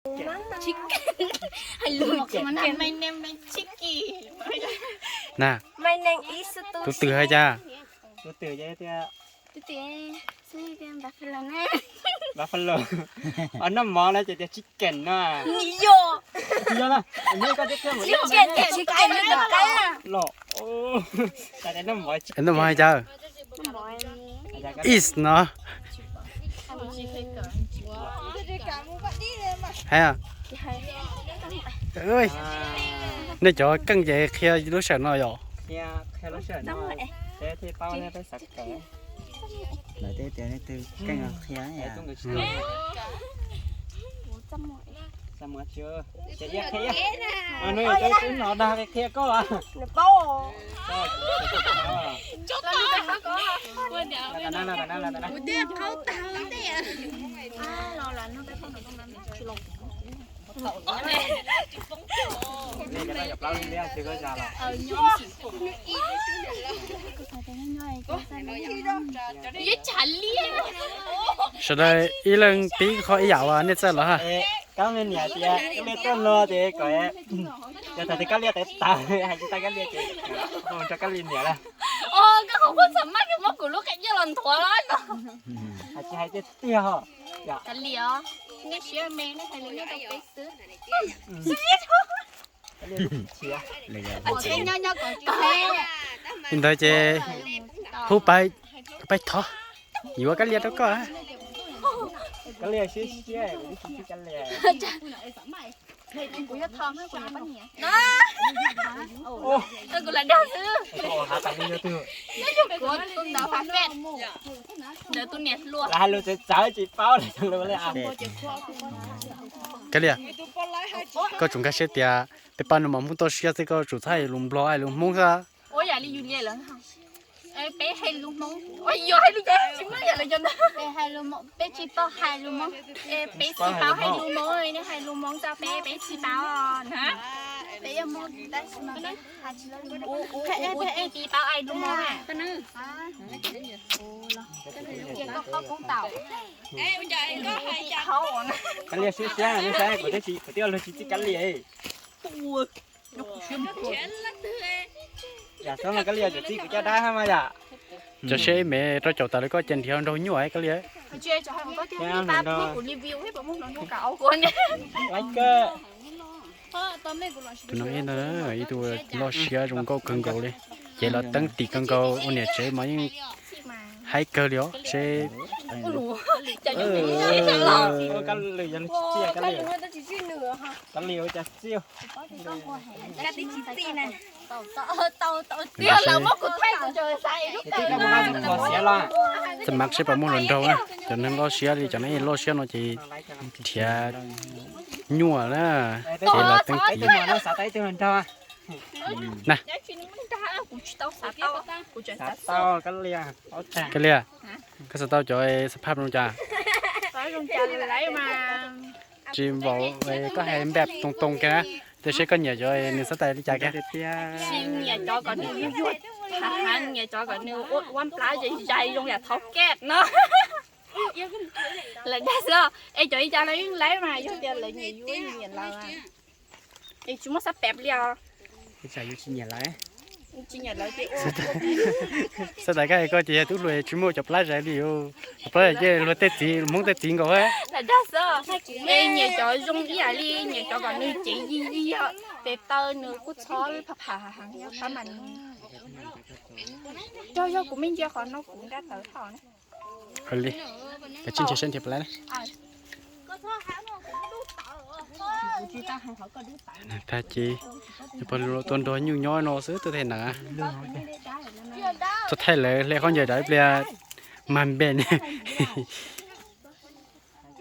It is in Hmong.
Na, tus twg hais cas? Buffalo. Noj mov no ces tias chicken no. Noj mov hais cas? Is no. Hais, nej cov keej ces qhia lub sij hawm no yom. Lawv tej tias nej twg keej qhia. Qhia koj. Sawv daws ib leeg pib qhov ib yam uas nej txawj los ha. Kab me niam tias kab liaj tuaj no ces kom, yog tas tias kab liaj tawv tas hais tsis tau kab liaj ces rau kab liaj niam lawm. Koj qhov kuj txawm maj kawg muab kuv lub qe nyiaj los nthuav los no. Hais tsis hais tiag tiag. Kab liaj, nej siab me nej hais li nej tau peb xwb. Li ntawd ces hu pab thov, yuav kab liaj rau koj. Kuv lam dag xwb. Ntawd tus niam hluas. Hais lus txawv txawv tsis paub li. Kab liaj, koj tsum nkag siab tias peb pab nus mas Hmoob toj siab xwb, koj tsum txhob hais lus Nplog hais lus Hmoob xwb. Ua yam li yus li lawm. Peb hais lus Hmoob, ua yog hais lus Nplog tsis muaj yam li cov ntawd. Peb tsis paub hais lus Hmoob, peb tsis paub hais lus Hmoob, nej hais lus Hmoob rau peb, peb tsis paub na. Peb yuav Hmoob tab sis mas peb hais tsis tau lus Hmoob, peb tsis paub hais lus Hmoob na. Kab liaj siab siab, nej saib kuv twb ua luag tsis txij kab liaj. Yam xoob no kab liaj txawm txij kuv caj dab hab mas yom. Cov siab ib me rau caum tas li koj cia nrhiav nraug nyuaj kab liaj. Laib kawg. Tus no ib ntag, ib tug loj siab zoo nkauj kawg nkaus li. Ces los teeb tim kawg nkaus ua niam tsev mas yeej haib kawg li os seb. Txawm mas seb puas muaj hluas nraug na, cov neeg loj siab li cov neeg loj siab no ces nrhiav nyuaj na, ces los teeb tim. Na, kab liaj, koj xav tau cov xab phaj zoo cas? Tsis npaum, koj hais npaj toog toog kiag na, cia seb koj nyiam cov nws xab tais li cas kiag. Tsis nyiam cov kom nws yuag, nyiam cov kom nws ua plab zais zais zoo yam thov kej no. Lawv dag xwb, es cov li cas los yeej laib mas yog tias lawv nyiam yus nyiam lawv. Es tsis muaj xab pem li os. Tsis nyiam lawv ces ua. Xab tais koj hais koj ces yog tub hluas tsis muaj cov plab zais li os. Cov plab zais ces luag tej txiv, Hmoob tej txiv nkaus. Lawv dag xwb, es nyiam cov zoo ib yam li, nyiam cov kom nws cev yig yig, tes taw nws kuj txhob pham pham heev, pab mas nws. Yog yog kuv me ntsia qhov no kuv nqa tawv thaum na. Ua li, koj tsis nrhiav saib nrhiav pab lawv na. Tag ces pog tua nrog nyuj nyob no xwb twb thaij na. Txog thaij lawv hle khaub ncaws dawb pliag mag npe ne.